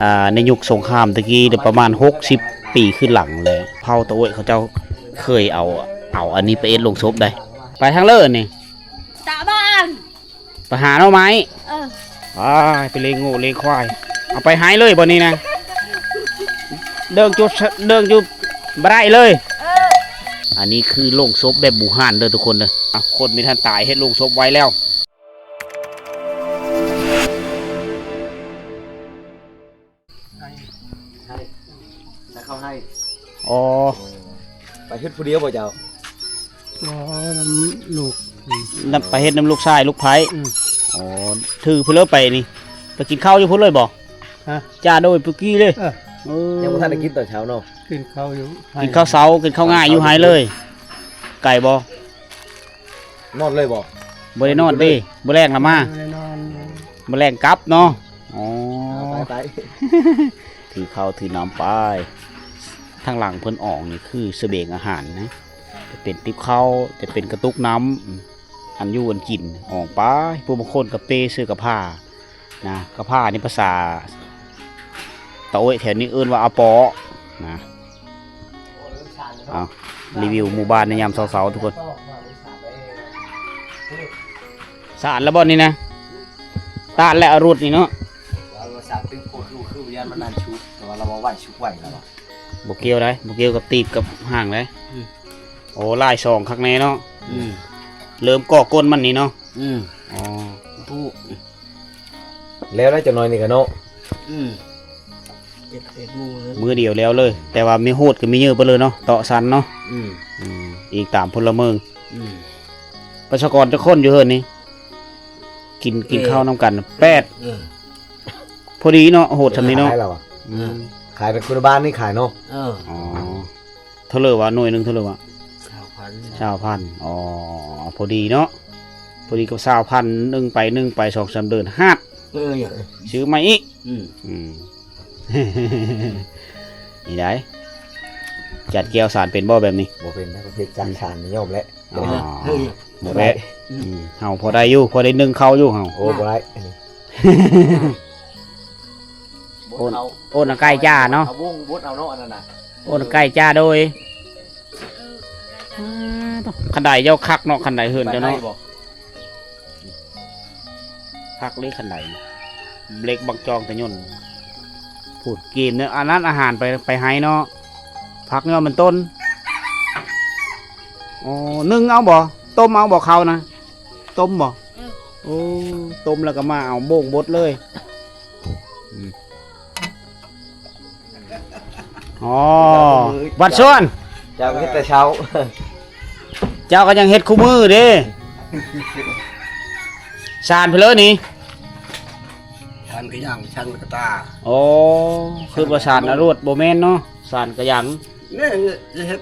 ອ່າ ໃນຍຸກສົງຄາມຕະກີ້ ປະມານຫົກສິບປີຄືນຫຼັງແຫຼະ ເຜົ່າຕາໂອ້ຍເຂົາເຈົ້າເຄີຍເອົາ ເອົາອັນນີ້ໄປເຮັດໂລງສົບໄດ໋. ໄປທາງເລີນີ້ ຕາບ້ານ ໄປຫາໜໍ່ໄມ້. ເອີ ໄປ ໄປລ້ຽງງົວລ້ຽງຄວາຍ ເອົາໄປໄຮ່ເລີຍບໍ່ນີ້ນະ ເດີກຈຸດ ເດີກຈຸດບໍ່ໄດ້ເລີຍ. ເອີ ອັນນີ້ຄືໂລງສົບແບບບູຮານເດີທຸກຄົນເດີ. ອ່ະ ຄົນມີທ່ານຕາຍເຮັດໂລງສົບໄວ້ແລ້ວ. ໄຮ່ ໄຮ່ ແລ້ວເຂົາໄຮ່. ອໍ ໄປເຮັດຜູ້ດຽວບໍ່ເຈົ້າ? ອໍ ນຳລູກ ນຳ ໄປເຮັດນຳລູກຊາຍລູກໃພ້. ອືມ ອໍ ຖືພຸ້ນເລີຍໄປນີ້ ໄປກິນເຂົ້າຢູ່ພຸ້ນເລີຍບໍ່? ຮະ ຈ້າໂດຍປຸກກີ້ເລີຍ. ເອີ ເອີ ຍັງບໍ່ທັນໄດ້ກິນຕອນເຊົ້າເນາະ ກິນເຂົ້າຢູ່ ກິນເຂົ້າເຊົ້າ ກິນເຂົ້າງ່າຍຢູ່ໄຮ່ເລີຍ. ໄກບໍ່? ນອນເລີຍບໍ່? ບໍ່ໄດ້ນອນເດ້ ມື້ແລງລະມາ ມື້ແລງກັບເນາະ. ອໍ ເອົາໄປ ໄປ ຖືເຂົ້າຖືນ້ຳໄປ. ທາງຫຼັງເພິ່ນອອງນີ້ຄືສະບຽງອາຫານນະ ຈະເປັນຕິບເຂົ້າ ຈະເປັນກະຕຸກນ້ຳ ອັນຢູ່ອັນກິນ ອອງໄປ. ຜູ້ບາງຄົນກະເປເສື້ອກະພ້ານະ ກະພ້ານີ້ພາສາຕາໂອ້ຍແຖວນີ້ເອີ້ນວ່າອາປໍນະ. ເອົາ ຣີວິວໝູ່ບ້ານໃນຍາມເຊົ້າໆ ທຸກຄົນ. ສານແລ້ວບ່ອນນີ້ນະ ຕານແລ້ວອາລຸດນີ້ເນາະ ວ່າສານຕຶກໂພດຢູ່ ຄືຢ້ານມັນນານຊຸກ ແຕ່ວ່າລາວວ່າໄຫວຊຸກໄຫວລາວວ່າ. ບໍ່ກ່ຽວໃດ ບໍ່ກ່ຽວກັບຕີບກັບຫາງໃດ. ອືມ ໂອ້ ຫຼາຍຊ່ອງຄັກແນ່ເນາະ. ອືມ ເລີ່ມກໍ່ກົ້ນມັນນີ້ເນາະ. ອືມ ອໍ ຜູ້ ແລ້ວໄດ້ຈັກໜ້ອຍນີ້ກະເນາະ. ອືມ ເຮັດ ເຮັດໝູ່ເລີຍ ມື້ດຽວແລ້ວເລີຍ ແຕ່ວ່າມີໂຫດກໍມີເຍີະໄປເລີຍເນາະ ເຕາະສັນເນາະ. ອືມ ອືມ ອີງຕາມພົນລະເມືອງ. ອືມ ປະຊາກອນຈັກຄົນຢູ່ເຮືອນນີ້? ກິນ ກິນເຂົ້ານຳກັນແປດ. ເອີ ພໍດີເນາະ ໂຫດຊ່ຳນີ້ເນາະ. ຂາຍແລ້ວຫວາ? ອືມ ຂາຍໃນຄົນບ້ານນີ້ຂາຍເນາະ. ເອີ ອໍ ເທົ່າເລີວະ ໜ່ວຍໜຶ່ງເທົ່າເລີວະ? ຊາວພັນ ຊາວພັນ. ອໍ ພໍດີເນາະ ພໍດີກັບຊາວພັນ ໜຶ່ງໄປ ໜຶ່ງໄປ ສອງສາມເດືອນ ຮາດ. ເອີ ຊື້ໃໝ່ອີກ. ອືມ ອືມ ນີ້ໄດ໋ ຈັດແກ້ວສານເປັນບໍ່ແບບນີ້? ບໍ່ເປັນນະ ປະເພດຈັກສານນີ້ຍອມແຫຼະ. ອໍ ບໍ່ແຫຼະ. ອືມ ເຮົາພໍໄດ້ຢູ່ ພໍໄດ້ໜຶ້ງເຂົ້າຢູ່ເຮົາ. ໂອ້ ບໍ່ໄດ້ ໂອນ ໂອນໄກ່ຈ້າເນາະ ເອົາວົງບົດເອົາເນາະ ອັນນັ້ນນະ ໂອນໄກ່ຈ້າໂດຍ. ຄັນໄດເຈົ້າຄັກເນາະ ຄັນໄດເຮືອນເຈົ້າເນາະ ຄັກເລີຍຄັນໄດ ເຫຼັກບັກຈອງຕະຍົນ. ພູດ ກິນອັນນັ້ນອາຫານໄປ ໄປໄຮ່ເນາະ ຜັກຍອດມັນຕົ້ນ. ອໍ ໜຶ້ງເອົາບໍ່? ຕົ້ມເອົາບໍ່ເຂົ້ານະ? ຕົ້ມບໍ່? ອືມ ໂອ້ ຕົ້ມແລ້ວກໍມາເອົາໂບງບົດເລີຍ. ອືມ ອໍ ບັດຊວນ ເຈົ້າເຮັດແຕ່ເຊົ້າ ເຈົ້າກໍຍັງເຮັດຄູ່ມື້ເດ້. ສານເພິ່ນເລີນີ້ ສານກະຍັງ ສານກະຕາ. ໂອ້ ຄິດວ່າສານອາຣວດ ບໍ່ແມ່ນເນາະ ສານກະຍັງ. ນີ້ຈະເຮັດ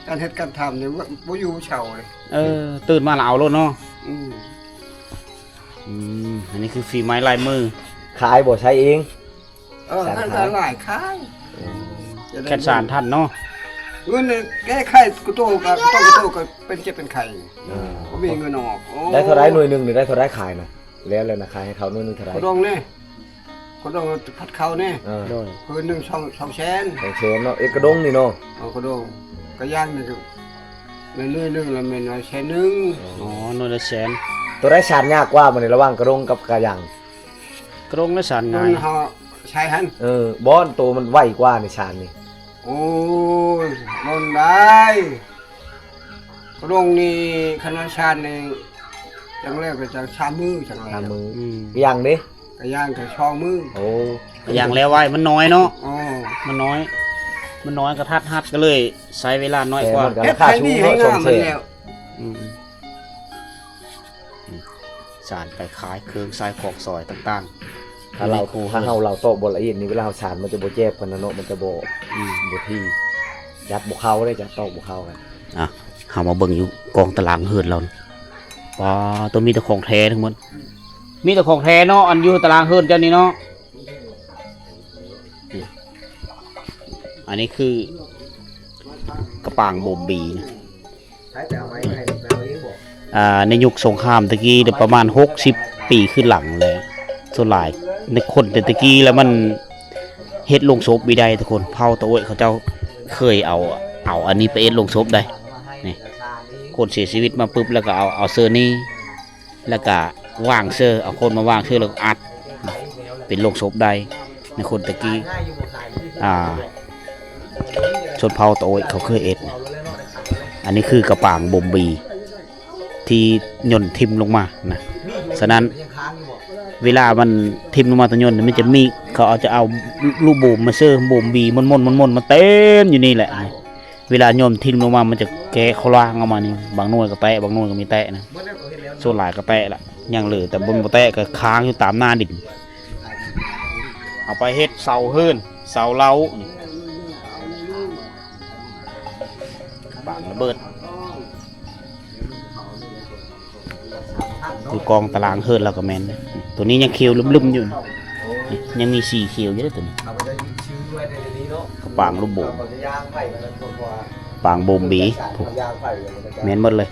ການເຮັດການທຳນີ້ບໍ່ ບໍ່ຢູ່ເຊົາເລີຍ. ເອີ ຕື່ນມາລະເອົາໂລດເນາະ. ອືມ ອືມ ອັນນີ້ຄືຝີໄມ້ລາຍມື. ຂາຍບໍ່? ໃຊ້ເອງ. ເອີ ສານຂາຍ ຂາຍ ຂາຍ. ເອີ ແກ່ນສານທັນເນາະ ເງິນແກ້ໄຂກຸໂຕກະ ໂຕກະໂຕກະເປັນເຈັບເປັນໄຂ້. ເອີ ບໍ່ມີເງິນອອກ. ໂອ້ ໄດ້ເທົ່າໃດໜ່ວຍໜຶ່ງນີ້ ໄດ້ເທົ່າໃດຂາຍນະ? ແລ້ວ ແລ້ວນະ ຂາຍໃຫ້ເຂົາໜ່ວຍໜຶ່ງເທົ່າໃດ? ຂະດົງນີ້ ຂະດົງພັດເຂົ້ານີ້. ເອີ ໂດຍ ຄືໜຶ່ງສອງ ສອງແສນ ສອງແສນເນາະ. ເອັດກະດົງນີ້ເນາະ. ເອີ ກະດົງ ກະຢ່າງນີ້ ແມ່ນໜ່ວຍໜຶ່ງລະແມ່ນໜ່ວຍແສນໜຶ່ງ. ອໍ ໜ່ວຍລະແສນ. ໂຕໃດສານຍາກກວ່າບັດນີ້ ລະຫວ່າງກະດົງກັບກະຢ່າງ? ກະດົງລະສານງ່າຍ ເຮົາໃຊ້ຫັ້ນ. ເອີ ບ່ອນໂຕມັນໄວກວ່ານີ້ ສານນີ້. ໂອ້ຍ ດົນໄດ໋ ກະດົງນີ້ ຄັນວ່າສານນີ້ ຈັ່ງແລ້ວກໍຈັ່ງສາມມື້ ຈັ່ງແລ້ວ. ສາມມື້. ອືມ ກະຢ່າງເດ? ກະຢ່າງກໍສອງມື້. ໂອ້ ກະຢ່າງແລ້ວໄວ ມັນນ້ອຍເນາະ. ອໍ ມັນນ້ອຍ ມັນນ້ອຍ ກະທັດຮັດ ກໍເລີຍໃຊ້ເວລານ້ອຍກວ່າ. ແຕ່ມັນກໍລາຄາສູງເນາະ ສອງແສນ. ອືມ ສານໄປຂາຍເຄື່ອງໃຊ້ຂອງສອຍຕ່າງໆ. ຖ້າເຮົາ ຖ້າເຮົາເລົ່າຕອກບໍ່ລະອຽດນີ້ ເວລາເຮົາສານມັນຈະບໍ່ແຈບກັນນະເນາະ ມັນຈະບໍ່ ອືມ ບໍ່ຖີ່ ຈັບບໍ່ເຂົ້າເດ້ ຈັບຕອກບໍ່ເຂົ້າກັນ. ອ່ະ ເຮົາມາເບິ່ງຢູ່ກອງຕາລາງເຮືອນລາວ. ປາ ໂຕ ມີແຕ່ຂອງແທ້ທັງໝົດ ມີແຕ່ຂອງແທ້ເນາະ ອັນຢູ່ຕາລາງເຮືອນເຈົ້ານີ້ເນາະ. ອັນນີ້ຄືກະປາງບົ່ມບີນະ. ອ່າ ໃນຍຸກສົງຄາມຕະກີ້ ປະມານຫົກສິບປີຄືນຫຼັງແຫຼະ ສ່ວນຫຼາຍ ໃນຄົນແຕ່ຕະກີ້ແລ້ວມັນເຮັດໂລງສົບບໍ່ໄດ້ທຸກຄົນ. ເຜົ່າຕາໂອ້ຍເຂົາເຈົ້າເຄີຍເອົາ ເອົາອັນນີ້ໄປເຮັດໂລງສົບໄດ໋. ນີ້ ຄົນເສຍຊີວິດມາປຶບ ແລ້ວກໍເອົາ ເອົາເຊີນີ້ ແລ້ວກໍວາງເຊີ ເອົາຄົນມາວາງເຊີ ແລ້ວກໍອັດເປັນໂລງສົບໄດ້ ໃນຄົນແຕ່ຕະກີ້. ອ່າ ຊົນເຜົ່າຕາໂອ້ຍເຂົາເຄີຍເຮັດ. ອັນນີ້ຄືກະປາງບົ່ມບີ ທີ່ຍົນຖິ້ມລົງມານະ. ສະນັ້ນ ເວລາມັນຖິ້ມລົງມາຕາຍົນ ມັນຈະມີ ເຂົາເອົາ ຈະເອົາລູກບູມມາເຊີ ບູມບີມົນໆໆ ມັນເຕັມຢູ່ນີ້ແຫຼະ. ເວລາໂຍນຖິ້ມລົງມາ ມັນຈະແກະໂຄລາງອອກມານີ້ ບາງໜ່ວຍກໍແຕະ ບາງໜ່ວຍກໍມີແຕະນະ. ສ່ວນຫຼາຍກໍແຕະລະ ຍັງເຫຼືອແຕ່ບໍ່ ບໍ່ແຕະກໍຄ້າງຢູ່ຕາມໜ້າດິນ. ເອົາໄປເຮັດເສົາເຮືອນ ເສົາເລົານີ້ ບາງລະເບີດ. ຢູ່ກອງຕາລາງເຮືອນລາວກໍແມ່ນເດ້. ໂຕນີ້ຍັງຂຽວລຶ້ມໆຢູ່ ຍັງມີສີຂຽວຢູ່ເດ້ໂຕນີ້. ປາງລູກໂບມ ປາງໂບມບີ ແມ່ນໝົດເລີຍ.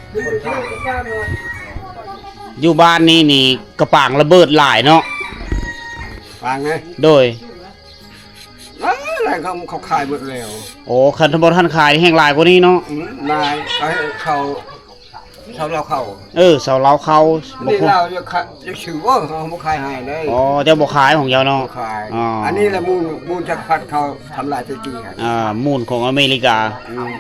ຢູ່ບ້ານນີ້ນີ້ກະປາງລະເບີດຫຼາຍເນາະ. ປາງໄງ? ໂດຍ. ຫຼາຍ ເຂົາ ເຂົາຂາຍໝົດແລ້ວ. ໂອ້ ຄັນບໍ່ທັນຂາຍແຮ່ງຫຼາຍກວ່ານີ້ເນາະ. ອືມ ຫຼາຍ ເຂົາ ເຂົາ ເຂົາເລົາເຂົ້າ. ເອີ ເຊົາເລົາເຂົ້າ. ນີ້ລາວຢາກຂາຍ ຢາກຊື້ບໍ່ ເຮົາບໍ່ຂາຍໃຫ້ເດ້. ອໍ ເຈົ້າບໍ່ຂາຍຂອງເຈົ້າເນາະ. ບໍ່ຂາຍ. ອໍ ອັນນີ້ແຫຼະມູນ ມູນຈັກພັດເຂົາທຳລາຍແຕ່ກີ້ຫັ້ນ. ອ່າ ມູນຂອງອາເມລິກາ. ອືມ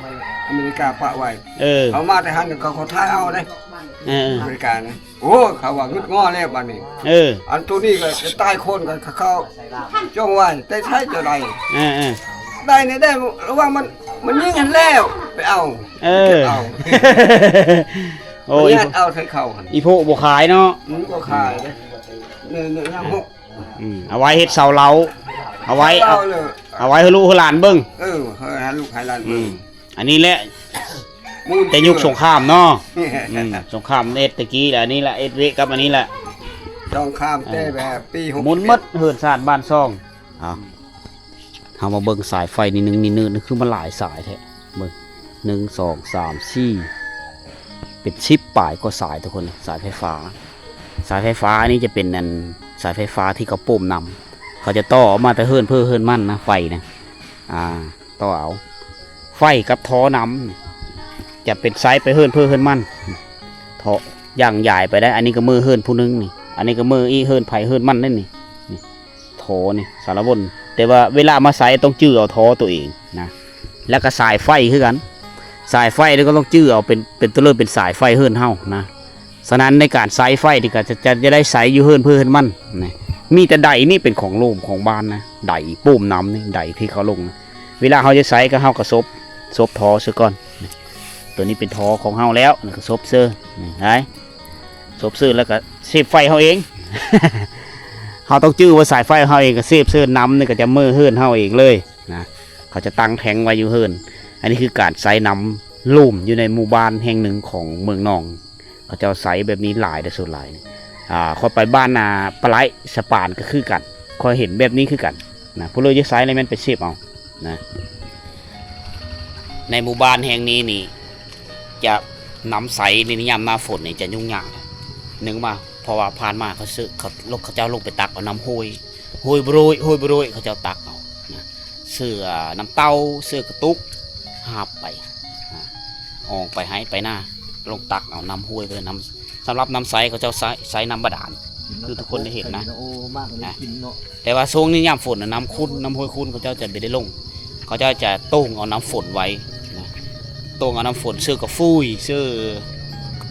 ອາເມລິກາປະໄວ້. ເອີ ເຂົາມາແຕ່ຫັ້ນ ເຂົາ ເຂົາຖ່າຍເອົາເດ້. ເອີ ອາເມລິການະ. ໂອ້ຍ ເຂົາວ່າງຶດງໍແລ້ວບາດນີ້. ເອີ ອັນໂຕນີ້ກໍຈະຕາຍໂຄນກັນ ເຂົາຈ້ອງໄວ້ ແຕ່ໃຊ້ຈະໄດ້. ເອີໆ ໄດ້ນີ້ໄດ້ ລະວັງມັນ ມັນຍິງຫັ້ນແລ້ວ ໄປເອົາ. ເອີ ເອົາ. ໂອ້ຍ ເອົາໃສ່ເຂົາຫັ້ນ. ອີໂພະບໍ່ຂາຍເນາະ. ອືມ ບໍ່ຂາຍເດ້. ນີ້ ນີ້ຍັງຫົກ. ອືມ ເອົາໄວ້ເຮັດເສົາເລົາ ເອົາໄວ້ ເອົາ ເອົາໄວ້ໃຫ້ລູກໃຫ້ຫຼານເບິ່ງ. ເອີ ໃຫ້ລູກໃຫ້ຫຼານເບິ່ງ. ອືມ ອັນນີ້ແຫຼະ ແຕ່ຍຸກສົງຄາມເນາະ. ອືມ ສົງຄາມເຮັດແຕ່ກີ້ແຫຼະ ອັນນີ້ແຫຼະ ເຮັດເວະກັບອັນນີ້ແຫຼະ. ສົງຄາມແຕ່ແບບປີຫົກ ໝູນໝົດເຮືອນຊານບ້ານຊ່ອງ. ເອົາ ເຮົາມາເບິ່ງສາຍໄຟນິດໜຶ່ງ ນີ້ໜືດ ນີ້ຄືມັນຫຼາຍສາຍແທ້. ເບິ່ງ ໜຶ່ງ ສອງ ສາມ ສີ່ ເປັນສິບປາຍກວ່າສາຍທຸກຄົນ. ສາຍໄຟຟ້າ ສາຍໄຟຟ້ານີ້ຈະເປັນອັນ ສາຍໄຟຟ້າທີ່ເຂົາໂປ້ມນຳ ເຂົາຈະຕໍ່ອອກມາແຕ່ເຮືອນເພີເຮືອນມັນນະ ໄຟນະ. ອ່າ ຕໍ່ເອົາໄຟກັບທໍ່ນຳ ຈະເປັນສາຍໄປເຮືອນເພີເຮືອນມັນ. ທໍ່ຢ່າງຢາຍໄປໄດ້ ອັນນີ້ກໍເມືອເຮືອນຜູ້ໜຶ່ງນີ້ ອັນນີ້ກໍເມືອອີກເຮືອນໃຜເຮືອນມັນເດ້ນີ້. ນີ້ ທໍ່ນີ້ສາລະວົນ ແຕ່ວ່າເວລາມາໃສ່ຕ້ອງຈື່ເອົາທໍ່ຕົວເອງນະ ແລ້ວກໍສາຍໄຟຄືກັນ ສາຍໄຟນີ້ກໍຕ້ອງຈື່ເອົາເປັນ ເປັນຕົວເລີກເປັນສາຍໄຟເຮືອນເຮົານະ. ສະນັ້ນໃນການໃຊ້ໄຟນີ້ກໍຈະ ຈະ ຈະໄດ້ໃຊ້ຢູ່ເຮືອນເພີເຮືອນມັນນະ. ມີແຕ່ໄດນີ້ເປັນຂອງໂລມຂອງບ້ານນະ ໄດໂປ້ມນຳນີ້ ໄດທີ່ເຂົາລົງນະ. ເວລາເຮົາຈະໃຊ້ກໍເຮົາກໍສົບ ສົບທໍ່ເສີກ່ອນ. ໂຕນີ້ເປັນທໍ່ຂອງເຮົາແລ້ວ ແລ້ວກໍສົບເສີ ນີ້ໄດ ສົບເສີແລ້ວກໍເສບໄຟເຮົາເອງ. ເຮົາຕ້ອງຈື່ວ່າສາຍໄຟເຮົາເອງກໍເສບເສີນຳນີ້ ກໍຈະເມືອເຮືອນເຮົາເອງເລີຍນະ. ເຂົາຈະຕັ້ງແທ້ງໄວ້ຢູ່ເຮືອນ. ອັນນີ້ຄືການໃຊ້ນຳໂລມຢູ່ໃນໝູ່ບ້ານແຫ່ງໜຶ່ງຂອງເມືອງໜອງ. ເຂົາເຈົ້າໃຊ້ແບບນີ້ຫຼາຍເດ້ ສ່ວນຫຼາຍ. ອ່າ ຂ້ອຍໄປບ້ານ ອ່າ ປາໄລສະປານກໍຄືກັນ ຂ້ອຍເຫັນແບບນີ້ຄືກັນນະ. ຜູ້ເລີກຈະໃຊ້ແລ້ວແມ່ນໄປເສບເອົານະ. ໃນໝູ່ບ້ານແຫ່ງນີ້ນີ້ ຈະ ນ້ຳໃຊ້ໃນຍາມໜ້າຝົນນີ້ຈະຫຍຸ້ງຍາກ. ໜຶ່ງມາ ເພາະວ່າຜ່ານມາເຂົາເຊີ ເຂົາລົງ ເຂົາເຈົ້າລົງໄປຕັກເອົານ້ຳຫ້ວຍ ຫ້ວຍໂບຣຍ ຫ້ວຍໂບຣຍ ເຂົາເຈົ້າຕັກເອົານະ. ເຊື່ອນ້ຳເຕົ້າ ເຊື່ອກະຕຸກ ຫາບໄປ ອອກໄປໄຮ່ໄປນາ ລົງຕັກເອົານ້ຳຫ້ວຍໄປ ນ້ຳ ສຳລັບນ້ຳໃຊ້ເຂົາເຈົ້າໃຊ້ ໃຊ້ນ້ຳບາດານ ຄືທຸກຄົນໄດ້ເຫັນນະ ນະ. ແຕ່ວ່າຊ່ວງນີ້ຍາມຝົນນະ ນ້ຳຂຸ້ນ ນ້ຳຫ້ວຍຂຸ້ນ ເຂົາເຈົ້າຈະບໍ່ໄດ້ລົງ ເຂົາເຈົ້າຈະໂຕ່ງເອົານ້ຳຝົນໄວ້ນະ ໂຕ່ງເອົານ້ຳຝົນ ເຊື່ອກະຟຸຍ ເຊື່ອ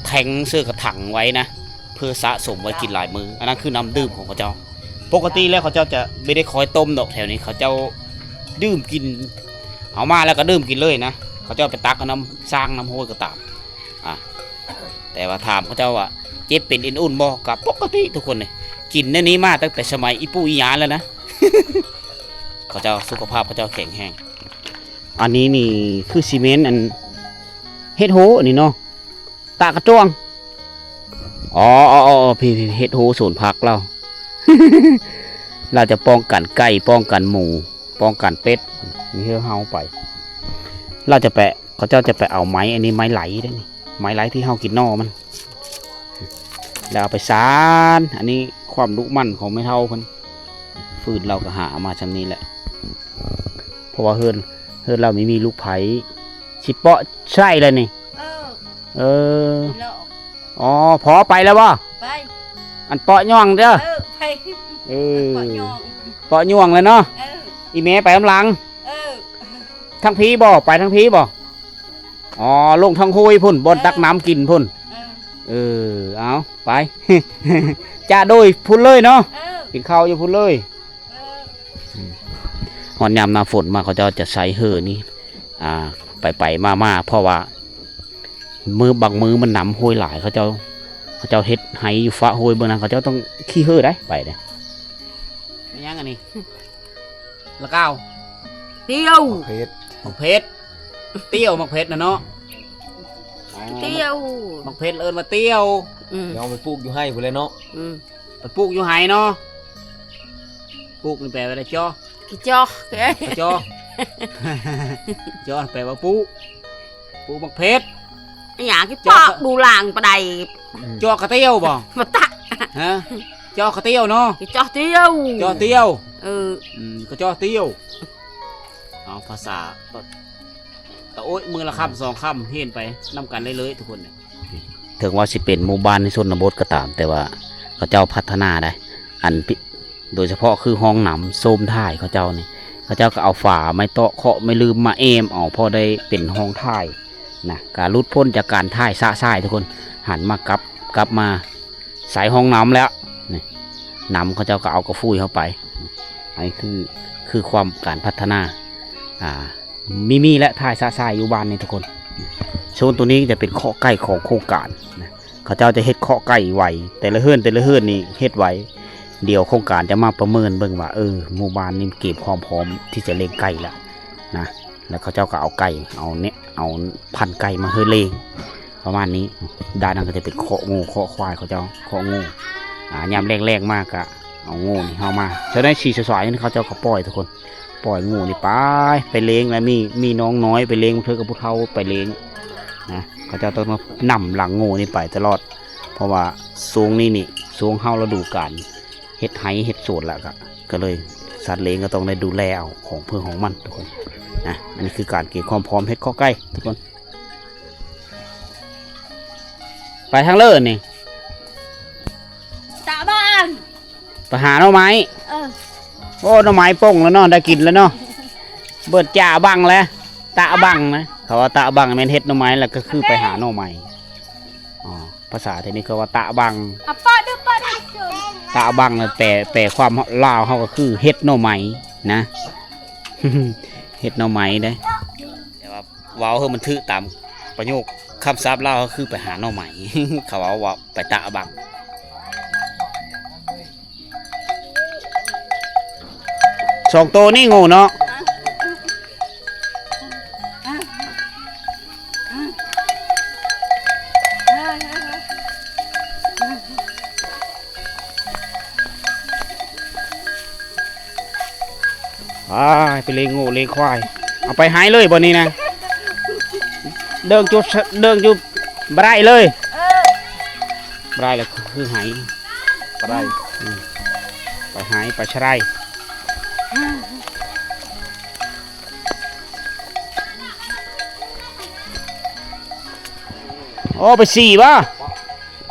ແທ້ງ ເຊື່ອກະຖັງໄວ້ນະ ເພື່ອສະສົມໄວ້ກິນຫຼາຍມື້. ອັນນັ້ນຄືນ້ຳດື່ມຂອງເຂົາເຈົ້າ. ປົກກະຕິແລ້ວເຂົາເຈົ້າຈະບໍ່ໄດ້ຄອຍຕົ້ມດອກ ແຖວນີ້ເຂົາເຈົ້າດື່ມກິນ ເອົາມາແລ້ວກໍດື່ມກິນເລີຍນະ. ເຂົາເຈົ້າໄປຕັກເອົານ້ຳສ້າງນ້ຳຫ້ວຍກໍຕາມ ອ່າ ແຕ່ວ່າຖາມເຂົາເຈົ້າວ່າເຈັບເປັນເອັນອຸ່ນບໍ່ ກໍປົກກະຕິທຸກຄົນເດ. ກິນແນວນີ້ມາຕັ້ງແຕ່ສະໄໝອີ່ປູ່ອີ່ຍ່າແລ້ວນະ. ເຂົາເຈົ້າ ສຸຂະພາບເຂົາເຈົ້າແຂງແຮງ. ອັນນີ້ນີ້ຄືຊິແມ່ນອັນ ເຫັດໂຫ ອັນນີ້ເນາະ ຕາກະຈ້ວງ. ອໍ ອໍ ອໍ ພີ່ ພີ່ ເຫັດໂຫສວນຜັກລາວ ລາວຈະປ້ອງກັນໄກ່ ປ້ອງກັນໝູ ປ້ອງກັນເປັດ. ນີ້ຄືເຮົາໄປ ລາວຈະໄປ ເຂົາເຈົ້າຈະໄປເອົາໄມ້ ອັນນີ້ໄມ້ໄຫຼເດ້ນີ້ ໄມ້ໄຫຼທີ່ເຮົາກິນໜໍ່ມັນ ແລ້ວເອົາໄປສານ. ອັນນີ້ຄວາມດຸໝັ່ນຂອງແມ່ເຖົ້າເພິ່ນ ປືນລາວກໍຫາເອົາມາຊ່ຳນີ້ແຫຼະ ເພາະວ່າເຮືອນ ເຮືອນລາວມີ ມີລູກໃພ້ ຊິເປາະໃສ່ແລ້ວນີ້. ເອີ ເອີ ອໍ ພໍໄປແລ້ວບໍ່? ໄປ ອັນເປາະຍ່ອງເດີ. ເອີ ໄປ ເອີ ເປາະຍ່ອງ ເປາະຍ່ອງແລ້ວເນາະ. ເອີ ອີ່ແມ່ໄປນຳຫຼັງ. ເອີ ທາງພີ້ບໍ່? ໄປທາງພີ້ບໍ່? ອໍ ລົງທາງຫ້ວຍພຸ້ນ ບ່ອນ ເອີ ຕັກນ້ຳກິນພຸ້ນ. ເອີ ເອີ ເອົາ ໄປ ຈະໂດຍພຸ້ນເລີຍເນາະ. ເອີ ກິນເຂົ້າຢູ່ພຸ້ນເລີຍ. ເອີ ອືມ ຮອດຍາມໜ້າຝົນມາ ເຂົາເຈົ້າຈະໃຊ້ເຮີນີ້ ອ່າ ໄປໆມາໆ ເພາະວ່າມື້ ບາງມື້ມັນນ້ຳຫ້ວຍຫຼາຍ ເຂົາເຈົ້າ ເຂົາເຈົ້າເຮັດໄຮ່ຢູ່ຟ້າຫ້ວຍເບິ່ງນະ ເຂົາເຈົ້າຕ້ອງຂີ່ເຮີໄດ້ ໄປເດ້. ແມ່ນຫຍັງອັນນີ້? ລະກາວ ຕຽວ ໝາກເຜັດ ໝາກເຜັດ ຕຽວ ໝາກເຜັດນະເນາະ. ອໍ ຕຽວ ໝາກເຜັດເອີ້ນວ່າຕຽວ. ອືມ ເອົາໄປປູກຢູ່ໄຮ່ພຸ້ນແຫຼະເນາະ. ອືມ ໄປປູກຢູ່ໄຮ່ເນາະ. ປູກນີ້ແປວ່າໄດ້ ຈໍ ກະຈໍ ກະຈໍ ຈໍແປວ່າປູກ ປູກໝາກເຜັດ. ອີຫຍັງ ກະຈໍ ປູກດູລາງປານໃດ? ອືມ ຈໍກະຕຽວບໍ່? ບໍ່ຕະ ຮະ ຈໍກະຕຽວເນາະ. ກະຈໍຕຽວ ຈໍຕຽວ. ເອີ ອືມ ກະຈໍຕຽວ. ເອົາ ພາສາຕະ ຕະໂອ້ຍ ມື້ລະຄຳສອງຄຳ ຮຽນໄປນຳກັນເລື້ອຍໆ ທຸກຄົນ. ເຖິງວ່າຊິເປັນໝູ່ບ້ານໃນຊົນນະບົດກໍຕາມ ແຕ່ວ່າເຂົາເຈົ້າພັດທະນາໄດ໋ ອັນ ໂດຍສະເພາະຄືຫ້ອງນ້ຳໂຊມຖ່າຍເຂົາເຈົ້ານີ້ ເຂົາເຈົ້າກໍເອົາຝາໄມ້ເຕາະເຄາະໄມ້ລືມມາແອ້ມເອົາ ພໍໄດ້ເປັນຫ້ອງຖ່າຍນະ ກະຫຼຸດພົ້ນຈາກການຖ່າຍຊະຊາຍ ທຸກຄົນ. ຫັນມາກັບ ກັບມາໃສ່ຫ້ອງນ້ຳແລ້ວນີ້ ນ້ຳເຂົາເຈົ້າກໍເອົາກະຟຸຍເຂົ້າໄປ. ອັນນີ້ຄື ຄືຄວາມການພັດທະນາ ອ່າ ມີ ມີແຫຼະ ຖ່າຍຊະຊາຍຢູ່ບ້ານນີ້ທຸກຄົນ. ໂຊນໂຕນີ້ຈະເປັນເຄາະໄກ່ຂອງໂຄງການນະ ເຂົາເຈົ້າຈະເຮັດເຄາະໄກ່ໄວ ແຕ່ລະເຮືອນ ແຕ່ລະເຮືອນນີ້ເຮັດໄວ. ດຽວໂຄງການຈະມາປະເມີນເບິ່ງວ່າ ເອີ ໝູ່ບ້ານນີ້ກຽມຄວາມພ້ອມທີ່ຈະລ້ຽງໄກ່ລະນະ ແລ້ວເຂົາເຈົ້າກໍເອົາໄກ່ ເອົາເນຍ ເອົາພັນໄກ່ມາໃຫ້ລ້ຽງ ປະມານນີ້. ດ້ານນັ້ນກໍຈະເປັນເຄາະງົວເຄາະຄວາຍ ເຂົາເຈົ້າເຄາະງົວ ອ່າ ຍາມແລ້ງໆມາກະເອົາງົວນີ້ເຮົາມາ ເທົ່າໃດສີ່ສາຍໆນີ້ ເຂົາເຈົ້າກໍປ່ອຍທຸກຄົນ ປ່ອຍງົວນີ້ໄປ ໄປລ້ຽງ ແລ້ວມີ ມີໜອງນ້ອຍໄປລ້ຽງ ບາງເທື່ອກໍຜູ້ເຖົ້າໄປລ້ຽງນະ. ເຂົາເຈົ້າຕ້ອງນຳຫຼັງງົວນີ້ໄປຕະຫຼອດ ເພາະວ່າຊ່ວງນີ້ນີ້ ຊ່ວງເຂົ້າລະດູການເຮັດໄຮ່ເຮັດສວນລະ ກະ ກະເລີຍສັດລ້ຽງກໍຕ້ອງໄດ້ດູແລເອົາຂອງເພິ່ນຂອງມັນທຸກຄົນນະ. ອັນນີ້ຄືການກຽມຄວາມພ້ອມເຮັດເຄາະໄກ່ທຸກຄົນ. ໄປທາງເລີນີ້ ຕາບັງ ໄປຫາໜໍ່ໄມ້. ເອີ ໂອ້ ໜໍ່ໄມ້ປົ່ງແລ້ວເນາະ ໄດ້ກິນແລ້ວເນາະ. ເບີດຈາບັງແລ້ວ ຕາບັງນະ ເຂົາວ່າຕາບັງແມ່ນເຮັດໜໍ່ໄມ້ ແລ້ວກໍຄືໄປຫາໜໍ່ໄມ້. ອໍ ພາສາໄທນີ້ເຂົາວ່າຕາບັງ ອະປະເດີປະເດີ ຕາບັງນະ ແປ ແປຄວາມລາວເຮົາກໍຄືເຮັດໜໍ່ໄມ້ນະ ເຮັດໜໍ່ໄມ້ເດ້. ແຕ່ວ່າເວົ້າໃຫ້ມັນຖືກຕາມປະໂຫຍກຄຳສັບລາວ ກໍຄືໄປຫາໜໍ່ໄມ້ ເຂົາເວົ້າວ່າໄປຕາບັງ. ສອງໂຕນີ້ໂງ່ເນາະ. ອ້າຍ ໄປລ້ຽງງົວລ້ຽງຄວາຍ ເອົາໄປໃຫ້ເລີຍບໍ່ນີ້ນະ. ເດີງຈຸດ ເດີງຈຸດບໍ່ໄດ້ເລີຍ. ເອີ ບໍ່ໄດ້ແລ້ວຄືໃຫ້ ບໍ່ໄດ້. ອືມ ໄປໃຫ້ ໄປຊະໄດ. ໂອ້ ໄປສີ່ບໍ່? ບໍ່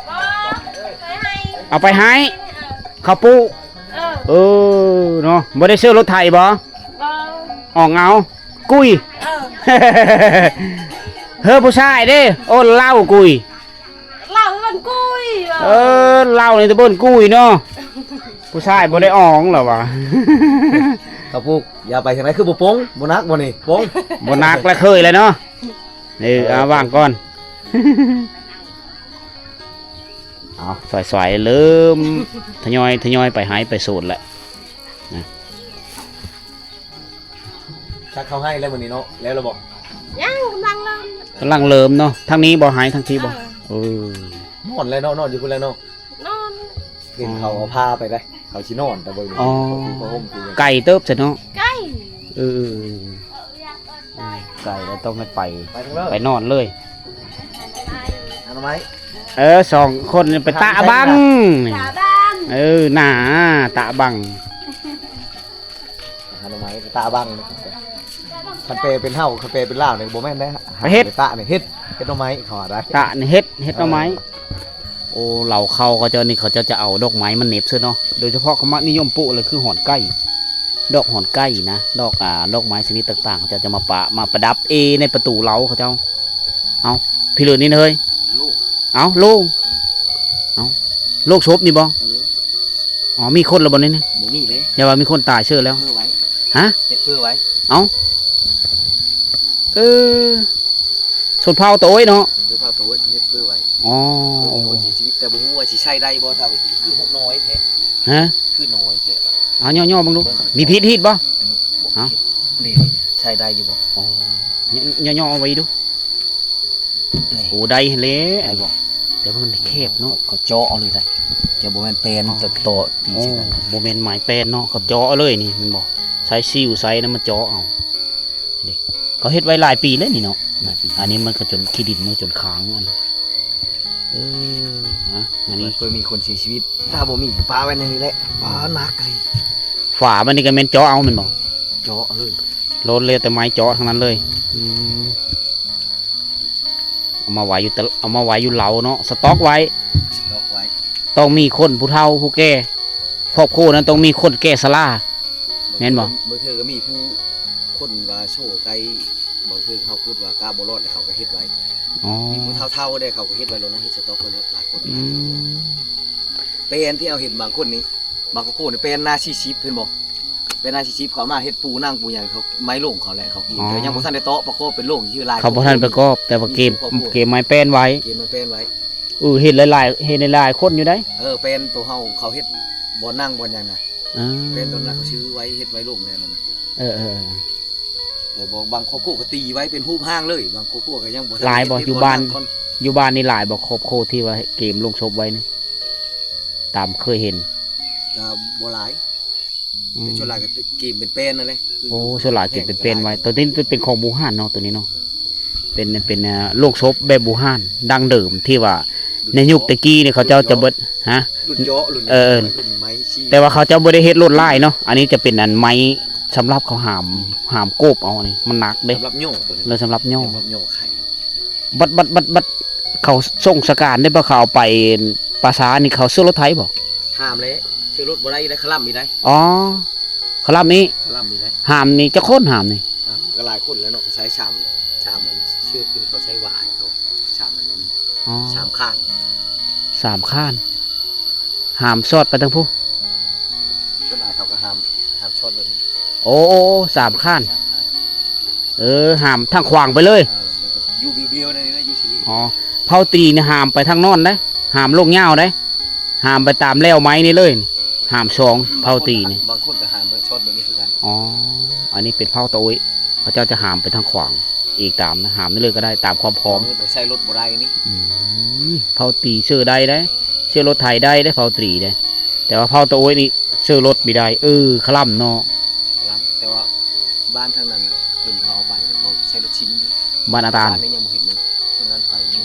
ໄປໃຫ້ ເອົາໄປໃຫ້ ເອີ ເຂົາປູກ. ເອີ ເອີເນາະ ບໍ່ໄດ້ຊື້ລົດໄຖບໍ່? ບໍ່ ອອກເງົາ ກຸຍ. ເອີ ເຮີ ຜູ້ຊາຍເດ້ ໂອ້ ເຫຼົ້າກຸຍ ເຫຼົ້າເອີ້ນກຸຍ. ເອີ ເຫຼົ້ານີ້ແຕ່ເອີ້ນກຸຍເນາະ ຜູ້ຊາຍບໍ່ໄດ້ອອງລະວ່າ. ເຂົາປູກ ຢ່າໄປທາງໃດ ຄືບໍ່ປົງ ບໍ່ໜັກບໍ່ນີ້ ປົງ ບໍ່ໜັກລະ ເຄີຍແລ້ວເນາະ. ເອີ ເອີ ເອົາວາງກ່ອນ ເອົາ ສວຍໆ ເລີ່ມທະຍອຍ ທະຍອຍໄປໄຮ່ໄປສວນແລ້ວນະ. ສັກເຂົ້າໄຮ່ແລ້ວມື້ນີ້ເນາະ ແລ້ວລະບໍ່? ຍັງ ກຳລັງເລີ່ມ ກຳລັງເລີ່ມເນາະ. ທາງນີ້ບໍ່ໄຮ່ ທາງທີ່ບໍ່? ເອີ ເອີ ນອນແລ້ວເນາະ ນອນຢູ່ພຸ້ນແລ້ວເນາະ ນອນ. ເຫັນເຂົາເອົາພາໄປໄດ໋ ເຂົາຊິນອນ ແຕ່ເບິ່ງ ອໍ ມີຜ້າຫົ່ມ ໄກເຕີບຊະເນາະ ໄກ. ເອີ ເອີ ເອີ ໄກແລ້ວຕ້ອງໄດ້ໄປ ໄປນອນເລີຍ ຫາໜໍ່ໄມ້. ເອີ ສອງຄົນໄປຕາບັງ ຕາບັງ ເອີ ໜ້າ ຕາບັງ. ໜໍ່ໄມ້ຕາບັງ ຄັນແປເປັນເຮົາ ຄັນແປເປັນລາວນີ້ບໍ່ແມ່ນເດ້ ເຮັດ ຕານີ້ເຮັດ ເຮັດໜໍ່ໄມ້ເຂົາວ່າໄດ້ ຕານີ້ເຮັດ ເຮັດໜໍ່ໄມ້. ເອີ ໂອ້ ເຫຼົ່າເຂົາ ເຂົາເຈົ້ານີ້ ເຂົາເຈົ້າຈະເອົາດອກໄມ້ມາເໜັບເສີເນາະ ໂດຍສະເພາະເຂົາມັກນິຍົມປູກເລີຍ ຄືຫອນໄກ່ ດອກຫອນໄກ່ນະ ດອກ ອ່າ ດອກໄມ້ຊະນິດຕ່າງໆ ເຂົາເຈົ້າຈະມາປະ ມາປະດັບເອໃນປະຕູເລົາເຂົາເຈົ້າ. ເອົ້າ ພີ່ເລີນນີ້ເຮີ້ຍ ໂລ່ງ ເອົ້າ ໂລ່ງ ເອົ້າ ໂລງສົບນີ້ບໍ່? ເອີ ອໍ ມີຄົນແລ້ວບໍ່ໃນນີ້? ບໍ່ມີເດ້ ຢ່າວ່າມີຄົນຕາຍເສີແລ້ວ ເພີໄວ້ ຮະ? ເຮັດເພີໄວ້ ເອົ້າ ເອີ ຊົນເຜົ່າຕາໂອ້ຍເນາະ ຊົນເຜົ່າຕາໂອ້ຍເຂົາເຮັດເພີໄວ້. ອໍ ໂອ້ ຄົນເສຍຊີວິດ ແຕ່ບໍ່ຮູ້ວ່າຊິໃຊ້ໄດ້ບໍ່ ຖ້າວ່າຄືຫົວນ້ອຍແທ້ ຮະ? ຄືນ້ອຍແທ້ ເອົາຍໍໆເບິ່ງດູ ເບິ່ງ ມີພິດຮີດບໍ່? ເອົ້າ ນີ້ໆ ໃຊ້ໄດ້ຢູ່ບໍ່? ອໍ ຍໍໆເອົາໄວ້ດູ ນີ້ ໂອ້ ໄດ້ຫັ້ນແຫຼະ ໄດ້ບໍ່? ແຕ່ວ່າມັນແຄບເນາະ ເຂົາເຈາະເອົາເລີຍໄດ໋ ຈະບໍ່ແມ່ນແປນ ອໍ ຕໍ່ໆ ຕີ ໂອ້ ໃສ່ກັນ ບໍ່ແມ່ນໄມ້ແປນເນາະ ເຂົາເຈາະເອົາເລີຍນີ້ແມ່ນບໍ່? ໃຊ້ຊິ້ວໃຊ້ນັ້ນມາເຈາະເອົາ ນີ້ ເຂົາເຮັດໄວ້ຫຼາຍປີແລ້ວນີ້ເນາະ ຫຼາຍປີ ອັນນີ້ມັນກໍຈົນຂີ້ດິນມັນຈົນຄ້າງ ອັນ ເອີ ອະ ອັນນີ້ ເພື່ອມີຄົນເສຍຊີວິດ ຖ້າບໍ່ມີກໍປະໄວ້ໃນນີ້ແຫຼະ ປະໜັກເລີຍ ຝາມັນນີ້ກໍແມ່ນເຈາະເອົາແມ່ນບໍ່? ເຈາະເລີຍ ໂລດເລີຍ ແຕ່ໄມ້ເຈາະທັງນັ້ນເລີຍ ອືມ ເອົາມາໄວ້ຢູ່ຕະ ເອົາມາໄວ້ຢູ່ເລົາເນາະ ສະຕັອກໄວ້ ສະຕັອກໄວ້ ຕ້ອງມີຄົນຜູ້ເຖົ້າຜູ້ແກ່ ຄອບຄົວນັ້ນຕ້ອງມີຄົນແກ່ຊະລາ ແມ່ນບໍ່? ບາງເທື່ອກໍມີຜູ້ຄົນວ່າໂຊໄກ ບາງເທື່ອເຮົາຄິດວ່າກະບໍ່ລອດ ແລ້ວເຂົາກໍເຮັດໄວ້ ອໍ ມີຜູ້ເຖົ້າໆເດ້ ເຂົາກໍເຮັດໄວ້ໂລດນະ ເຮັດສະຕັອກໄວ້ໂລດ ຫຼາຍຄົນ ອືມ ແປນທີ່ເຮົາເຫັນບາງຄົນນີ້ ບາງຄອບຄົວນີ້ແປນໜ້າສີ່ສິບ ເຫັນບໍ່? ແປນໜ້າສີ່ສິບ ເຂົາເອົາມາເຮັດປູນັ່ງປູຫຍັງ ເຂົາໄມ້ໂລ່ງເຂົາແຫຼະ ເຂົາກິນ ອໍ ແຕ່ຍັງບໍ່ທັນໄດ້ເຕາະປະກອບເປັນໂລ່ງ ຄືຫຼາຍ ເຂົາບໍ່ທັນປະກອບ ແຕ່ວ່າເກມ ມີຄອບຄົວ ເກມໄມ້ແປນໄວ້ ເກມໄມ້ແປນໄວ້ ເອີ ເຫັນຫຼາຍໆ ເຫັນຫຼາຍໆຄົນຢູ່ໃດ໋ ເອີ ແປນໂຕເຮົາ ເຂົາເຮັດບ່ອນນັ່ງບ່ອນຫຍັງນະ ເອີ ແປນໂຕນັ້ນເຂົາຊື້ໄວ້ ເຮັດໄວ້ໂລ່ງແລ້ວນັ້ນນະ ເອີໆ ແຕ່ບາງຄອບຄົວກໍຕີໄວ້ເປັນຮູບຮ່າງເລີຍ ບາງຄອບຄົວກໍຍັງບໍ່ທັນ ຫຼາຍບໍ່? ເຮັດ ຢູ່ບ້ານ ເຮັດບ່ອນນັ່ງກ່ອນ ຢູ່ບ້ານນີ້ຫຼາຍບໍ່ ຄອບຄົວທີ່ວ່າເຮັດເກມໂລງສົບໄວ້ນີ້? ຕາມເຄີຍເຫັນ ກໍບໍ່ຫຼາຍ ອືມ ແຕ່ສ່ວນຫຼາຍກໍເກມເປັນແປນນັ້ນແຫຼະ ຄື ໂອ້ ຢູ່ ສ່ວນຫຼາຍເກມເປັນແປນໄວ້ ແປນກໍຫຼາຍ ໂຕນີ້ເປັນຂອງບູຮານເນາະ ໂຕນີ້ເນາະ ເປັນ ເປັນ ເອີ ໂລງສົບແບບບູຮານ ດັ້ງເດີມ ທີ່ວ່າໃນຍຸກແຕ່ກີ້ນີ້ເຂົາເຈົ້າຈະບໍ່ ລຸ້ນເຈາະ ຮະ? ລຸ້ນເຈາະ ລຸ້ນ ເອີ ລຸ້ນໄມ້ຊີ້ ແຕ່ວ່າເຂົາເຈົ້າບໍ່ໄດ້ເຮັດລົວດລາຍເນາະ ອັນນີ້ຈະເປັນອັນໄມ້ສຳລັບເຂົາຫາມ ຫາມໂກບເອົາ ອັນນີ້ມັນໜັກເດ້ ສຳລັບຍໍ້ໂຕນີ້ ເອີ ສຳລັບຍໍ້ ສຳລັບຍໍ້ໄຂ່ ບັດ ບັດ ບັດ ບັດເຂົາສົ່ງສະການເດ້ ບັດເຂົາເອົາໄປປ່າຊ້ານີ້ ເຂົາເຊື່ອລົດໄຖບໍ່? ຫ້າມແຫຼະ ເຊື່ອລົດບໍ່ໄດ້ ໄດ້ຄະລຳອີກໄດ໋ ອໍ ຄະລຳນີ້ ຄະລຳນີ້ໄດ໋ ຫາມນີ້ຈັກຄົນຫາມນີ້? ອ່າ ກໍຫຼາຍຄົນແລ້ວເນາະ ກໍໃຊ້ສາມ ສາມອັນ ເຊືອກຕົວນີ້ເຂົາໃຊ້ຫວາຍເຂົາ ສາມອັນນີ້ ອໍ ສາມຂ້າງ ສາມຂ້າງ ຫາມຊອດໄປທາງພຸ້ນ ສ່ວນຫຼາຍເຂົາກໍຫາມ ຫາມຊອດແບບນີ້ ໂອ້ ໂອ້ ໂອ້ ສາມຂ້າງ ສາມຂ້າງ ເອີ ຫາມທາງຂວາງໄປເລີຍ ເອີ ແລ້ວກໍຢູ່ບ້ຽວໆ ນັ້ນນະ ຢູ່ທີ່ນີ້ ອໍ ເຜົ່າຕີນີ້ຫາມໄປທາງໂນ້ນເດ້ ຫາມໂລກຍາວເດ້ ຫາມໄປຕາມແລວໄມ້ນີ້ເລີຍ ຫາມສອງ ເຜົ່າຕີນີ້ ບາງຄົນກໍຫາມແບບຊອດແບບນີ້ຄືກັນ ອໍ ອັນນີ້ເປັນເຜົ່າຕາໂອ້ຍ ເຂົາເຈົ້າຈະຫາມໄປທາງຂວາງອີກຕາມນະ ຫາມນີ້ເລີຍກໍໄດ້ ຕາມຄວາມພ້ອມ ເອີ ແຕ່ໃຊ້ລົດບໍ່ໄດ້ນີ້ ອືມ ເຜົ່າຕີເຊື່ອໄດ້ເດ້ ເຊື່ອລົດໄຖໄດ້ເດ້ ເຜົ່າຕີເດ້ ແຕ່ວ່າເຜົ່າຕາໂອ້ຍນີ້ເຊື່ອລົດບໍ່ໄດ້ ເອີ ຄະລຳເນາະ ຄະລຳ ແຕ່ວ່າ ບ້ານທາງນັ້ນນະ ເຫັນເຂົາເອົາໄປ ເຂົາໃຊ້ລົດຊິງຢູ່ ບ້ານອາຕານ ບ້ານນີ້ຍັງບໍ່ເຫັນເລີຍ ຊ່ວງນັ້ນໄປນີ້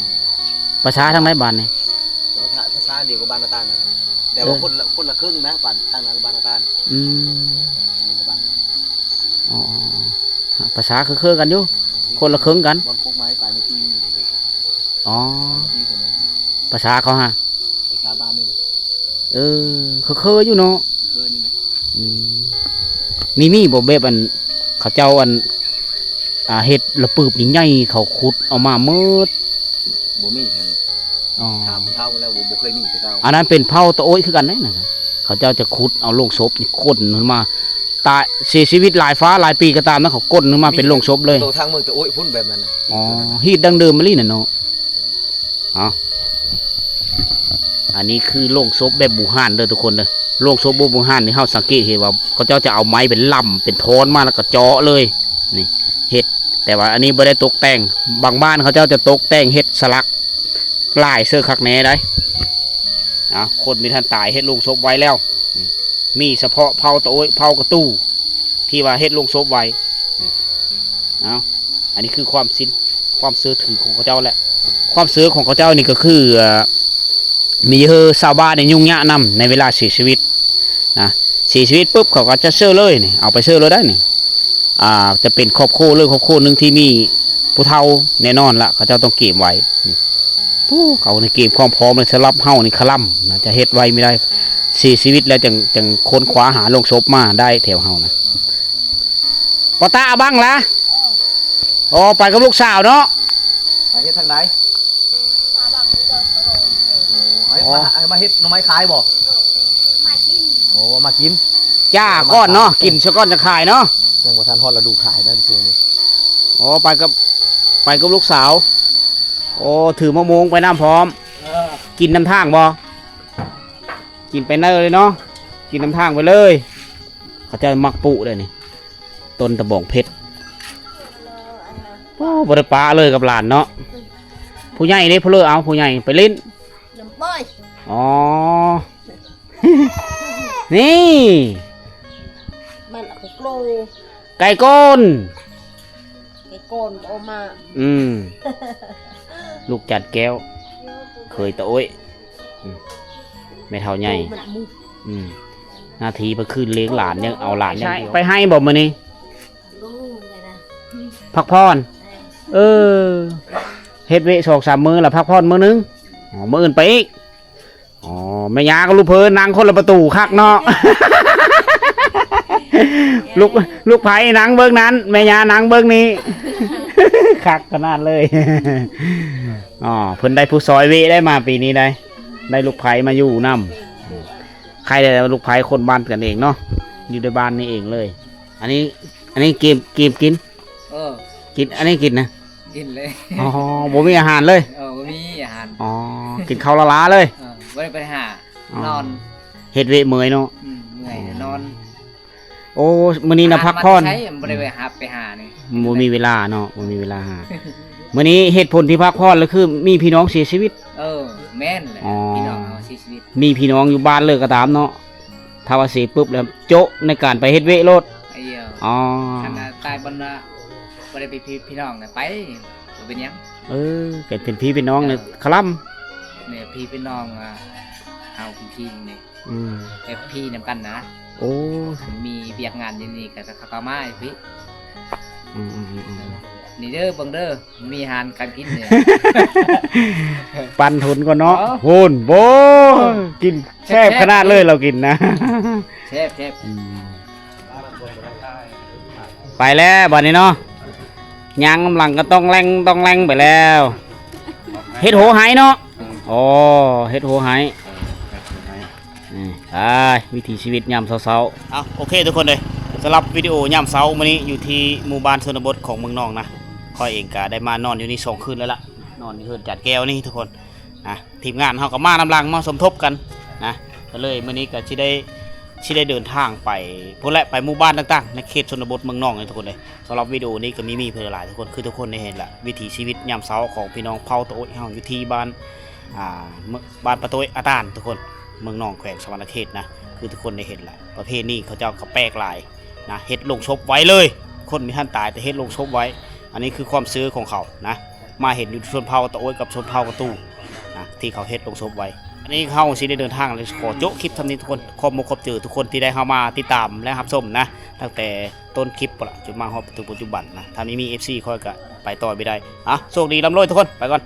ພາສາທາງໃດບ້ານນີ້? ແຕ່ວ່າພາ ພາສາດຽວກັບບ້ານອາຕານນັ້ນແຫຼະ ແຕ່ວ່າ ເອີ ຄົນລະ ຄົນລະເຄິ່ງນະ ບ້ານທາງນັ້ນກັບບ້ານອາຕານ ອືມ ອັນນີ້ກັບບ້ານເຮົາ ອໍ ອໍ ອໍ ພາສາຄືໆກັນຢູ່ ຄົນລະເຄິ່ງກັນ ບ່ອນກົກໄມ້ປາຍໄມ້ຕີ້ຢູ່ນີ້ ອໍ ພາສາເຂົາຫາ ພາສາບ້ານນີ້ແຫຼະ ເອີ ຄືໆຢູ່ເນາະ ຄືໆນີ້ແຫຼະ ອືມ ມີ ມີບໍ່ແບບອັນ ເຂົາເຈົ້າອັນ ອ່າ ເຮັດລະປຶບໃຫຍ່ໆ ເຂົາຂຸດເອົາມາໝົດ ບໍ່ມີແຖວນີ້ ອໍ ຖາມເຖົ້າແລ້ວ ບໍ່ ບໍ່ເຄີຍມີແຕ່ເກົ່າ ອັນນັ້ນເປັນເຜົ່າຕາໂອ້ຍຄືກັນເດ້ ເຂົາເຈົ້າຈະຂຸດເອົາໂລງສົບນີ້ກົ້ນຂຶ້ນມາ ຕາຍ ເສຍຊີວິດຫຼາຍຟ້າຫຼາຍປີກໍຕາມນະ ເຂົາກົ້ນຂຶ້ນມາເປັນໂລງສົບເລີຍ ໂຕທາງເມືອງຕາໂອ້ຍພຸ້ນແບບນັ້ນນະ ອໍ ຮີດ ຮີດດັ້ງເດີມອີ່ຫຼີນະເນາະ. ເອົາ ອັນນີ້ຄືໂລງສົບແບບບູຮານເດີທຸກຄົນເດີ ໂລງສົບແບບບູຮານນີ້ ເຮົາສັງເກດເຫັນວ່າເຂົາເຈົ້າຈະເອົາໄມ້ເປັນລຳເປັນທ່ອນມາ ແລ້ວກໍເຈາະເລີຍ ນີ້ເຮັດ ແຕ່ວ່າອັນນີ້ບໍ່ໄດ້ຕົກແຕ່ງ ບາງບ້ານເຂົາເຈົ້າຈະຕົກແຕ່ງເຮັດສະຫຼັກ ຫຼາຍເສີຄັກແນ່ໃດ. ເອົາ ຄົນມີທ່ານຕາຍເຮັດໂລງສົບໄວແລ້ວ. ອືມ ມີສະເພາະເຜົ່າຕາໂອ້ຍ ເຜົ່າກະຕູ ທີ່ວ່າເຮັດໂລງສົບໄວ. ອືມ ເອົາ ອັນນີ້ຄືຄວາມສິນ ຄວາມເຊື່ອຖືຂອງເຂົາເຈົ້າແຫຼະ. ຄວາມເຊື່ອຂອງເຂົາເຈົ້ານີ້ກໍຄື ເອີ ມີເຮີຊາວບ້ານນີ້ຫຍຸ້ງຍາກນຳໃນເວລາເສຍຊີວິດນະ. ເສຍຊີວິດປຶບ ເຂົາກໍຈະເຊີເລີຍນີ້ ເອົາໄປເຊີເລີຍໄດ໋ນີ້. ອ່າ ຈະເປັນຄອບຄົວເລີຍ ຄອບຄົວໜຶ່ງທີ່ມີຜູ້ເຖົ້າແນ່ນອນລະ ເຂົາເຈົ້າຕ້ອງກຽມໄວ້. ອືມ ໂອ້ ເຂົານີ້ກຽມຄວາມພ້ອມເລີຍ. ສຳລັບເຮົານີ້ຄະລຳນະ ຈະເຮັດໄວມີໄດ້ ເສຍຊີວິດແລ້ວຈັ່ງ ຈັ່ງຄົ້ນຄວ້າຫາໂລງສົບມາໄດ້ແຖວເຮົານະ. ປະຕາເອົາບັ້ງລະ? ເອີ ອໍ ໄປກັບລູກສາວເນາະ. ໄປເຮັດທາງໃດ? ໂອ້ ໃຫ້ມາ ໃຫ້ມາເຮັດໜໍ່ໄມ້ຂາຍບໍ່? ເອີ ມາກິນ. ໂອ້ ມາກິນ. ຈ້າກ່ອນເນາະ ກິນຊະກ່ອນຈະຂາຍເນາະ. ຍັງບໍ່ທັນຮອດລະດູຂາຍນະຊ່ວງນີ້. ອໍ ໄປກັບ ໄປກັບລູກສາວ. ໂອ້ ຖືໝາກໂມງໄປນຳພ້ອມ. ເອີ ກິນນຳທາງບໍ່? ກິນໄປເນີເລີຍເນາະ ກິນນຳທາງໄປເລີຍ. ເຂົາເຈົ້າມັກປູກເດ້ນີ້ ຕົ້ນຕະບອງເພັດ. ໂອ້ ບໍ່ໄດ້ປະເລີຍກັບຫຼານເນາະ. ຜູ້ໃຫຍ່ເດ້ ຜູ້ເລີ ເອົາ ຜູ້ໃຫຍ່ໄປຫຼິ້ນ. ອໍ ນີ້ ມັນເອົາໄປໂກ ໄກ່ໂກນ ໄກ່ໂກນບໍ່ເອົາມາ. ອືມ ລູກຈານແກ້ວ ເຂີຍຕາໂອ້ຍ. ອືມ ແມ່ເຖົ້າໃຫຍ່. ອືມ ໜ້າທີ່ເພິ່ນຄືນລ້ຽງຫຼານ ຍັງເອົາຫຼານຢ່າງດຽວ. ໄປໄຮ່ບໍ່ມື້ນີ້? ພັກຜ່ອນ. ເອີ ເຮັດວຽກສອງສາມມື້ລະພັກຜ່ອນມື້ໜຶ່ງ. ອໍ ມື້ອື່ນໄປອີກ. ອໍ ແມ່ຍ່າກັບລູກເຜີນັ່ງຄົນລະປະຕູ ຄັກເນາະ. ລູກ ລູກໃຜນັ່ງເບິ່ງນັ້ນ ແມ່ຍ່ານັ່ງເບິ່ງນີ້ ຄັກຂະໜາດເລີຍ. ອໍ ເພິ່ນໄດ້ຜູ້ຊ່ອຍເວະໄດ້ມາປີນີ້ໄດ້ ໄດ້ລູກໃຜມາຢູ່ນຳ. ໃຄແລ້ວ ລູກໃຜຄົນບ້ານກັນເອງເນາະ ຢູ່ໃນບ້ານນີ້ເອງເລີຍ. ອັນນີ້ ອັນນີ້ກຽມ ກຽມກິນ. ເອີ ກິນ ອັນນີ້ກິນນະ. ກິນເລີຍ. ອໍ ບໍ່ມີອາຫານເລີຍ. ເອີ ບໍ່ມີອາຫານ. ອໍ ກິນເຂົ້າລ້າໆເລີຍ. ເອີ ບໍ່ໄດ້ໄປຫາ ອໍ ນອນ. ເຮັດວຽກເມື່ອຍເນາະ. ອືມ ເມື່ອຍນອນ. ໂອ້ ມື້ນີ້ນະພັກຜ່ອນ ມາແຕ່ໃສ ບໍ່ໄດ້ໄປຫາ ໄປຫານີ້. ບໍ່ມີເວລາເນາະ ບໍ່ມີເວລາຫາ. ມື້ນີ້ເຫດຜົນທີ່ພັກຜ່ອນລະຄືມີພີ່ນ້ອງເສຍຊີວິດ. ເອີ ແມ່ນແຫຼະ. ອໍ ພີ່ນ້ອງເຮົາເສຍຊີວິດ ມີພີ່ນ້ອງຢູ່ບ້ານເລີຍກໍຕາມເນາະ. ຖ້າວ່າເສຍປຶບແລ້ວໂຈະໃນການໄປເຮັດວຽກໂລດ. ອໍ ຄັນວ່າຕາຍບ່ອນວ່າບໍ່ໄດ້ເປັນພີ່ ພີ່ນ້ອງນະ ໄປ ບໍ່ເປັນຫຍັງ. ເອີ ການເປັນພີ່ເປັນນ້ອງນີ້ ເອີ ຄະລຳ ແມ່ນພີ່ເປັນນ້ອງ ອ່າ ເຮົາເປັນພີ່ນີ້. ອືມ ແບບພີ່ນຳກັນນະ. ໂອ້ ຄັນມີວຽກງານຢູ່ນີ້ກໍ ກໍເຂົ້າມາຢູ່ພີ້. ອືມໆໆໆ ນີ້ເດີ ເບິ່ງເດີ ມີອາຫານການກິນນີ້ ປັນທຸນກ່ອນເນາະ. ເອີ ໂຫນ ໂອ້ ກິນແຊບຂະໜາດເລີຍ ລາວກິນນະ ແຊບໆ. ອືມ ໄປແລ້ວບາດນີ້ເນາະ ຍ່າງນຳຫຼັງກໍຕ້ອງແລ່ງ ຕ້ອງແລ່ງໄປແລ້ວ. ເຮັດໂຫໄຮ່ເນາະ. ອືມ ໂອ້ ເຮັດໂຫໄຮ່. ເອີ ເຮັດໂຫໄຮ່. ນີ້ ໄປ ວິຖີຊີວິດຍາມເຊົ້າໆ. ເອົາ ໂອເຄທຸກຄົນເດີ ສຳລັບວິດີໂອຍາມເຊົ້າມື້ນີ້ ຢູ່ທີ່ໝູ່ບ້ານຊົນນະບົດຂອງເມືອງໜອງນະ ຂ້ອຍເອງກະໄດ້ມານອນຢູ່ນີ້ສອງຄືນແລ້ວລະ ນອນຢູ່ເຮືອນຈານແກ້ວນີ້ທຸກຄົນນະ. ທີມງານເຮົາກໍມານຳຫຼັງ ມາສົມທົບກັນນະ ກໍເລີຍມື້ນີ້ກໍຊິໄດ້ ຊິໄດ້ເດີນທາງໄປພຸ້ນແຫຼະ ໄປໝູ່ບ້ານຕ່າງໆ ໃນເຂດຊົນນະບົດເມືອງໜອງນີ້ທຸກຄົນເດີ. ສຳລັບວິດີໂອນີ້ກໍມີ ມີເພິ່ນຫຼາຍທຸກຄົນ ຄືທຸກຄົນໄດ້ເຫັນລະ ວິຖີຊີວິດຍາມເຊົ້າຂອງພີ່ນ້ອງເຜົ່າຕາໂອ້ຍເຮົາຢູ່ທີ່ບ້ານ ອ່າ ບ້ານປາໂຕ້ຍອາຕານທຸກຄົນ ເມືອງໜອງ ແຂວງສະຫວັນນະເຂດນະ ຄືທຸກຄົນໄດ້ເຫັນລະ. ປະເພນີເຂົາເຈົ້າກໍແປກຫຼາຍນະ ເຮັດໂລງສົບໄວເລີຍ ຄົນມີທ່ານຕາຍແຕ່ເຮັດໂລງສົບໄວ. ອັນນີ້ຄືຄວາມເຊື່ອຂອງເຂົານະ ມາເຫັນຢູ່ຊົນເຜົ່າຕາໂອ້ຍກັບຊົນເຜົ່າກະຕູນະ ທີ່ເຂົາເຮັດໂລງສົບໄວ. ອັນນີ້ເຮົາຊິໄດ້ເດີນທາງແລ້ວ ຂໍໂຈະຄລິບສ່ຳນີ້ທຸກຄົນ. ຂອບມຸກຂອບໃຈທຸກຄົນທີ່ໄດ້ເຂົ້າມາຕິດຕາມ ແລະ ຮັບຊົມນະ ຕັ້ງແຕ່ຕົ້ນຄລິບພຸ້ນລະ ຈົນມາຮອດເຖິງປັດຈຸບັນນະ. ຖ້າມີ ມີ ເອັຟຊີ ຂ້ອຍກະໄປຕໍ່ບໍ່ໄດ້. ອ່ະ ໂຊກດີ ລ່ຳລວຍທຸກຄົນ ໄປກ່ອນ.